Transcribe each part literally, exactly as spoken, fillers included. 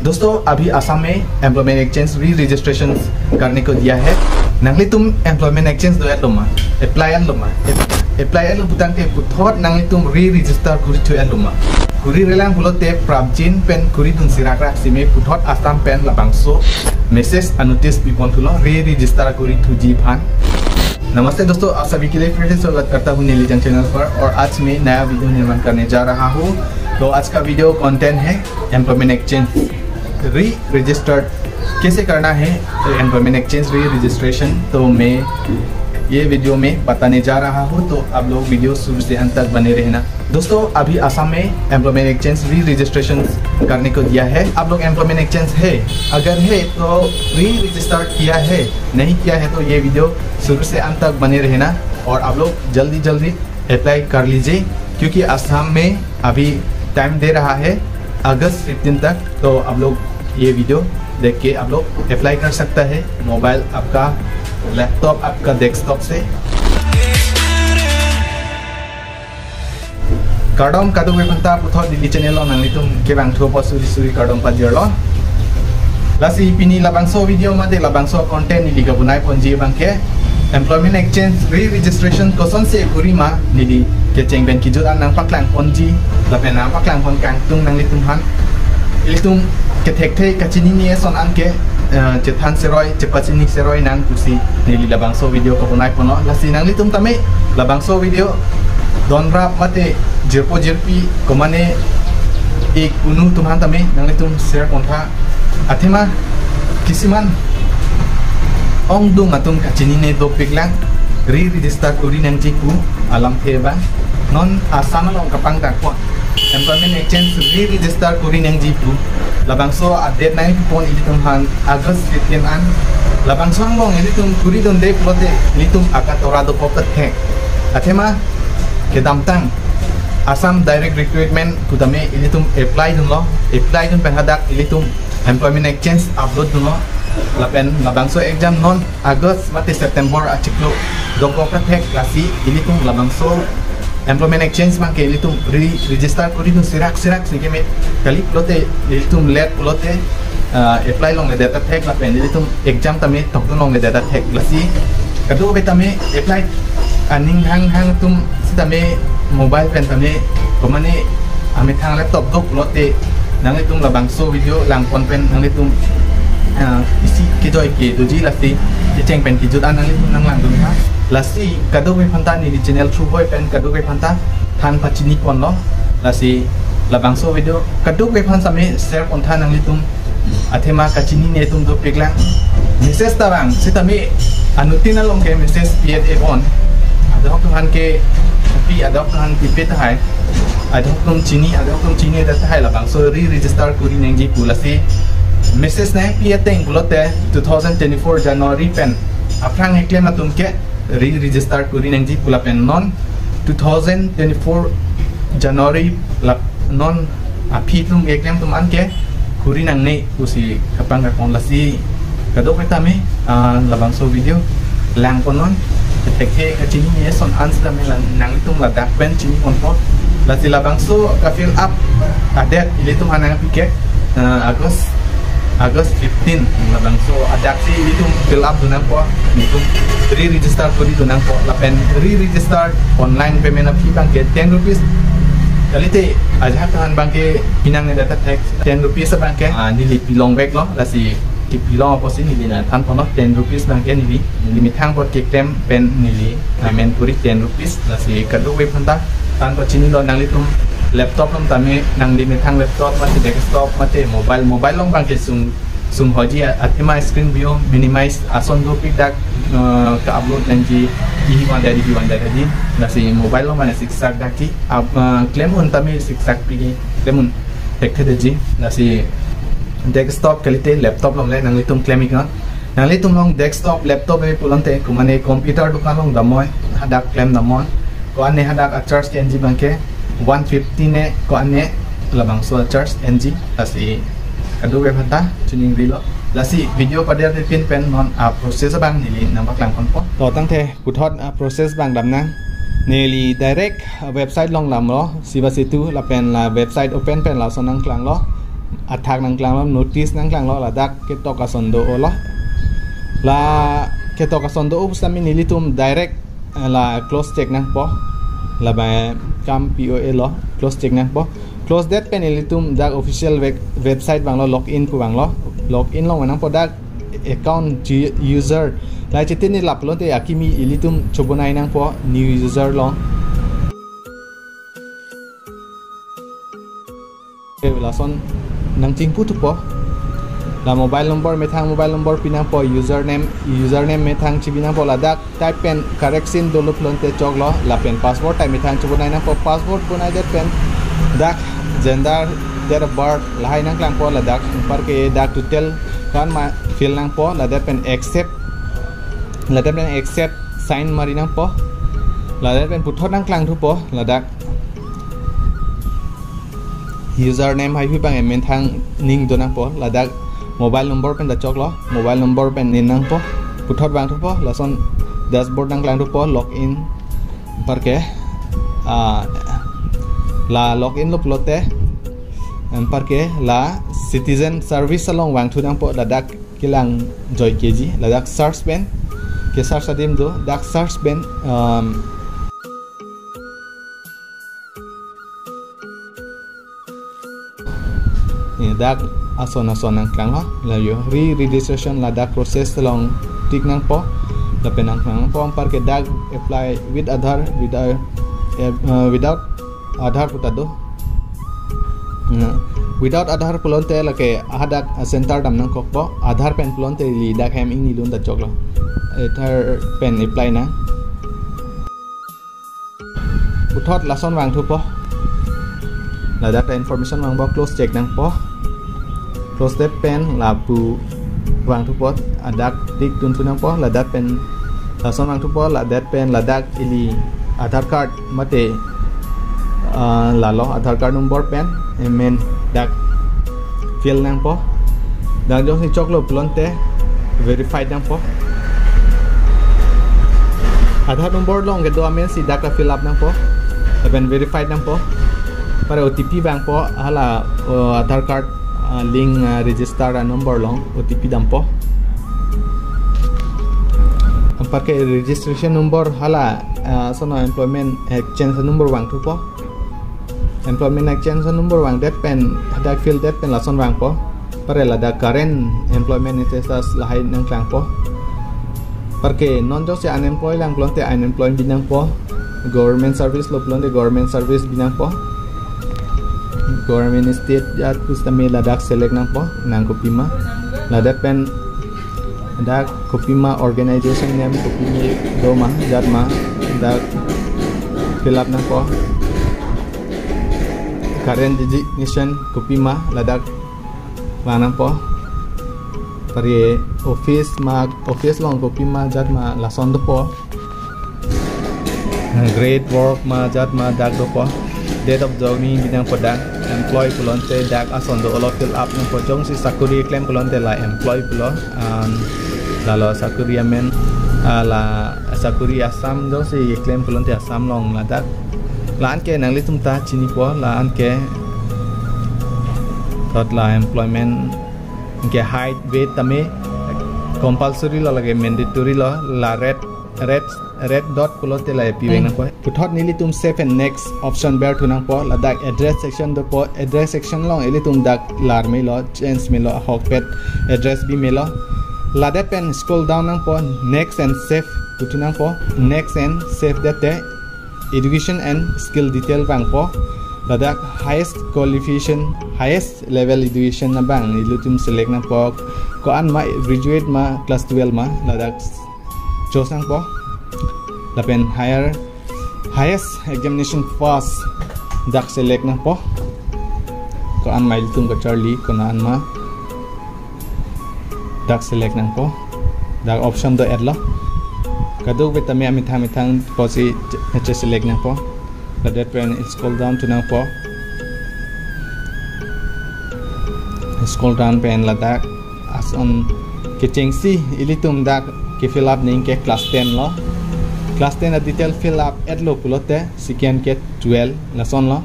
दोस्तों, अभी असम में एम्प्लॉयमेंट एक्सचेंज री रजिस्ट्रेशन करने को दिया है। Nanglitum employment exchange do-et lo ma, apply-et lo ma? Apply-et lo pu tangte puthot nanglitum re-register kori thu-et lo ma? Kori relang pulote prapjin pen kori dun sirak rak sime puthot Assam pen labangso message a notice pipon thulo, re-register kori thuji aphan। नमस्ते दोस्तों, आप सभी के लिए फिर से स्वागत करता हूँ नीली जंग चैनल पर। और आज मैं नया वीडियो निर्माण करने जा रहा हूँ। तो आज का वीडियो कंटेंट है एम्प्लॉयमेंट एक्सचेंज री रजिस्टर्ड कैसे करना है, एम्प्लॉयमेंट एक्सचेंज री रजिस्ट्रेशन। तो मैं ये वीडियो में बताने जा रहा हूँ, तो आप लोग वीडियो शुरू से अंत तक बने रहना। दोस्तों, अभी असम में एम्प्लॉयमेंट एक्सचेंज री रजिस्ट्रेशन करने को दिया है। आप लोग एम्प्लॉयमेंट एक्सचेंज है, अगर है तो री रजिस्टर्ड किया है, नहीं किया है तो ये वीडियो शुरू से अंत तक बने रहना और आप लोग जल्दी जल्दी अप्लाई कर लीजिए, क्योंकि असम में अभी टाइम दे रहा है अगस्त फिफ्टीन तक। तो आप लोग ये वीडियो देख के आप लोग अप्लाई कर सकता है, मोबाइल आपका, लैपटॉप आपका, डेस्कटॉप से। Kardom kadokave aphanta, puthot neli channel along nanglitum kevang thu apot suri suri kardom pajirlo. Lasi pini labangso video mate labangso content neli kabonai ponji abangke employment exchange re-registration kosonsi kori ma, neli kecheng pen kejut an nangpaklang ponji lapen nangpaklang pon kangtung nanglitum aphan. Ilitum kethekthe kachinine ason anke, eh, chethan seroi, chepachini seroi nang pusi neli labangso video kabonai ponlo. Lasi nanglitum tame labangso video donrap mate jirpo jirpi komane ik unu atum aphan tame nanglitum share pontha. Athema kisiman ongdung atum kachinine dopiklang, re-register kori nangji pu alamthe abang. Non Assam along kapangdak pon employment exchange re-register kori nangji pu. Labangso a-date nangpipon ilitum aphan August fifteen an. Labangso angbong ilitum kori dunde pulote ilitum akatora dokok kethek. Athema kedamtang Assam Direct Recruitment pu tame ilitum apply dunlo, apply dun pen hadak ilitum employment exchange upload dunlo. Lapen labangso exam non August mate September achiklo dokok kethek, lasi ilitum labangso employment exchange abangke ilitum re-register kori dun sirak sirak si keme kali pulote, ilitum late pulote, ah, apply longledet ta thek lapen ilitum exam tame tokdun longledet ta thek. Lasi kadokave tame apply aning hanghang atum sitame mobile pen tame komane amethang laptop do pulote nanglitum labangso video langpon pen nanglitum, ah, isi kejoi ke doji, lasi kecheng pen kejut an nanglitum nanglangdun ha. Lasi kadokave aphanta neli channel through hoi pen kadokave aphanta than pachini ponlo. Lasi labangso video kadokave aphan tame share pontha nanglitum. Athema kachinine atum dopiklang. Message ta vang sitame anuttin along ke message pi-et e bon. Adok atum aphan ke pi, adok atum aphan pipe tahai. Adok atum chini, adok atum chinidet tahai labangso re-register kori nangji pu, lasi message nangpi ateng pulote two thousand twenty-four January pen aphrang keklem atum ke re-register kori nangji pu lapen non two thousand twenty-four January la non aphi atum keklem atum anke kori nangne pusi kapangdak pon. Lasi kadokave tame, ah, labangso video langpon non. Thekthe kachinine ason an sitame lang nanglitum ladak pen chini ponpo. Lasi labangso ka-fill up a-date ilitum aphan nangpi ke, ah, August, August fifteen. Labangso adak si ilitum fill up dun nangpo, ilitum re-register kori dun nangpo. Lapen re-register online payment aphi abangke ten rupees. Kalite ajahak atum aphan abangke pi nangnedet ta thek, ten rupees abangke, ah, neli pilong veklo, lasi kepilong apotsi neli nangthan ponlo, ten rupees abangke neli, neli methang apot keklem pen neli payment kori ten rupees. Lasi kadokave aphanta than pachinilo, nanglitum laptop along tame nangli methang laptop mate desktop mate mobile, mobile along abangke sung sung hoji a-, athema screen view minimize ason dopik dak, eh, ka-upload nangji, ihi van dadi, ihi van dadi. Lasi mobile along mane siksak dakji, ap-, eh, klem un tame siksak pigi, klem un thekthedetji. Lasi desktop kalite laptop along le nanglitum klem iknon. Nanglitum along desktop laptop ave pulote komane computer dukan along damnoi, hadak klem damnon. Ko-an ne hadak a-charge ke-enji abangke one fifty ne, ko-an ne labangso a-charge enji. Lasi kadokave aphanta chiningrilo. Lasi video paderdetpin pen non a-process abang neli nangpaklang ponpo. To tangte puthot a-process abang damnang. Neli direct website along damlo, Siva Setu, lapen la website open pen lason nangklanglo. athak nangklanglo, notice nangklanglo, ladak ketok ason do-olo. La ketok ason do-o pusitame nelitum direct, eh, la close check nangpo. Labang kam P O A lo, close check nangpo. Close det pen nelitum dak official web-, website vanglo, login pu vanglo. Login along nangpo, dak account ju-, user. La chiti ne lap pulote akimi ilitum chobonai nangpo new user along. Eh, lason nangchingpu thupo. La mobile number methang mobile number pi nangpo, username, username methang chipi nangpo, ladak type pen correction dolo pulote choklo, lapen password type methang chobonai nangpo, password bonai det pen dak gender, date of birth, lahai nangklangpo, ladak anparke dak total ko-an ma fill nangpo, ladet pen accept, ladet pen accept sign mari nangpo, ladet pen puthot nangklang thupo, ladak username haihui abang methang ning do nangpo, ladak mobile number pen ta choklo, mobile number pen ning nangpo, puthot vang thupo, lason dashboard nangklang thupo, login anparke, ah, la login lo pulote, anparke la citizen service along vangthu nangpo, ladak kelang joike ji, ladak search pen, ke search adim do, dak search pen, um, eh, dak ason ason nangklanglo, la yo re-registration ladak process along tik nangpo, lapen nangklang nangpo, anparke dak apply with Aadhaar, without, eh, uh, without Aadhaar puta do. Na, without Aadhaar pulote lake hadak center dam nangkokpo, Aadhaar pen pulote ili dak hem ingni lun ta choklo. Aadhaar pen apply nang. Puthot lason vangthupo. Ladak ta information vangpo, close check nangpo. Close det pen lapu vangthupo, adak tik dunthu nangpo, ladak pen lason vangthupo, ladak pen ladak ili Aadhaar card mate, ah, lalo Aadhaar card number pen, amen dak fill nangpo. Dak jongsi choklo pulote verified nangpo. Aadhaar number along kedo amen si dak fill up nangpo, lapen verified nangpo. Anpar O T P vangpo, hala, oh, Aadhaar card, ah, link, ah, register a-number along O T P dampo. Anparke registration number hala, ah, sono employment exchange number vangthupo. Employment exchange number vangdet pen, hadak fill det pen lason vangpo. Anpar ladak current employment status lahai nangklangpo. Anparke non jongsi unemployed lang pulote unemployed bi nangpo. Government service lo pulote government service bi nangpo. Government state jat pusitame ladak select nangpo, nang kopima. Ladak pen dak kopima organization name, kopima doma, jat ma, dak fill up nangpo. Current designation kopima, ladak vang nangpo. Anpar office ma, office along kopima jat ma lason dopo. Grade work ma jat ma dak dopo. Date of joining bi nangpo dak. Employee pulote dak ason do-olo fill up nangpo, jongsi sakori keklem pulote la employee pulo. Um, lalo sakori amen, ah, la sakori Assam jongsi keklem pulote Assam along ladak. La-an ke nanglitum ta chinipo, la-an ke thot la employment ke height, weight tame compulsory lo, lake mandatory lo, la red, red, red dot pulote la pi veng nangpo. Puthot nelitum save and next option berthu nangpo, ladak address section dopo, address section along ilitum dak lar melo, change melo, ahokpet address bi melo. Ladak pen scroll down nangpo, next and save puthu nangpo, next and save det te education and skill detail vangpo. Ladak highest qualification, highest level education abang ilitum select nangpo. Ko-an ma, graduate ma, class twelve ma, ladak choose nangpo. Lapen higher, highest examination pass dak select nangpo. Ko-an ma ilitum kacharli, ko-an ma. Dak select nangpo. Dak option do-etlo. Kadokave tame amethang methang pusi che-, che-select nangpo. Ladak pen scroll down thu nangpo. Scroll down pen ladak ason kechengsi ilitum dak ke fill up nangji ke class ten lo. Class ten a-detail fill up-etlo pulote second ke twelve lasonlo.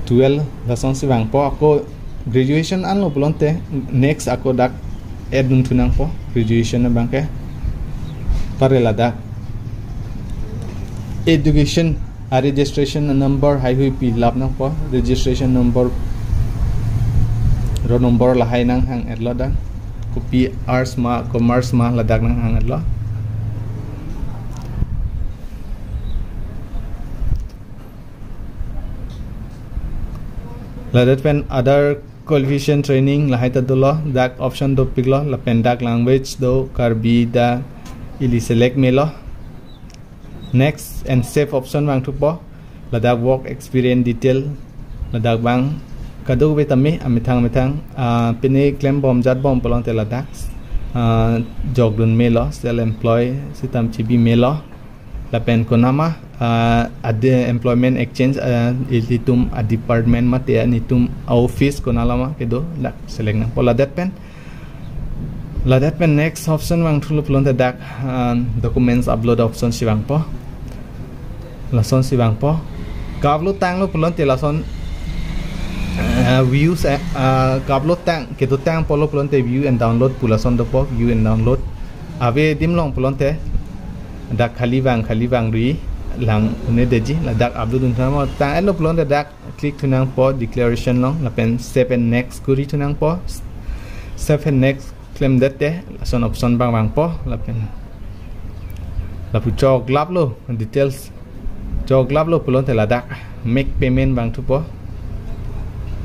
Twelve lasonsi vangpo, ako Graduation anlo pulote next ako dak add dun thu nangpo, graduation abang ke. Pare ladak education a registration number haihui pi lap nangpo, registration number, roll number lahai nanghang-etlo dak. Kopi arts ma, commerce ma, ladak nanghang-etlo. Ladak pen other qualification training lahai ta dolo, dak option dopiklo, lapen dak language do, Karbi dak ili select melo. Next and save option vangthupo. Ladak work experience detail, ladak abang kadokave tame amethang amethang, ah, pine klembom jatbom pulote ladak, ah, jokdun melo, self employ sitam chibi melo. Lapen konama, ah, ade employment exchange, ah, ilitum a department mate netum a office konalama kedo, dak select nangpo. Ladak pen, ladak pen next option vangthulo pulote dak, ah, documents upload option si vangpo. Lason si vangpo. Ka-upload tanglo pulote lason, ah, views, eh, ah, ka-upload tang, kedo tang pulo pulote view and download pu lason dopo, view and download. Ave adim along pulote dak khali vang, khali vangri lang un-edetji, ladak upload dun thu nangpo. Tang-etlo pulote dak click thu nangpo declaration along, lapen save and next kuri thu nangpo. Save and next klemdet te lason option abang vangpo, lapen lapu choklaplo details. Choklaplo pulote ladak make payment vangthupo.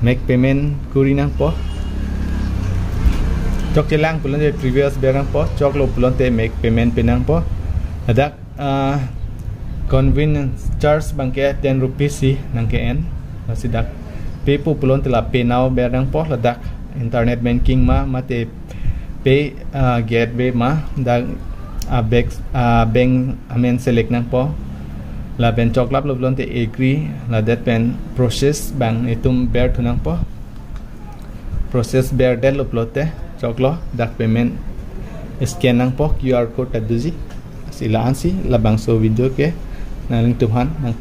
Make payment kuri nangpo. Chokchelang pulote previous ber nangpo. Choklo pulote make payment pe nangpo. Ladak, ah, convenience charge abang ke ten rupees si nangke-en. Lasi dak pay po pulote la pay now ber nangpo, ladak internet banking ma mate pay, ah, gateway ma, dak, ah, bank, ah, bank amen select nangpo. Lapen choklaplo pulote agree, ladak pen process abang itum ber thu nangpo. Process berdetlo pulote choklo, dak payment scan nangpo, Q R code ta doji. Si la-ansi labangso video ke nanglitum aphan nangpa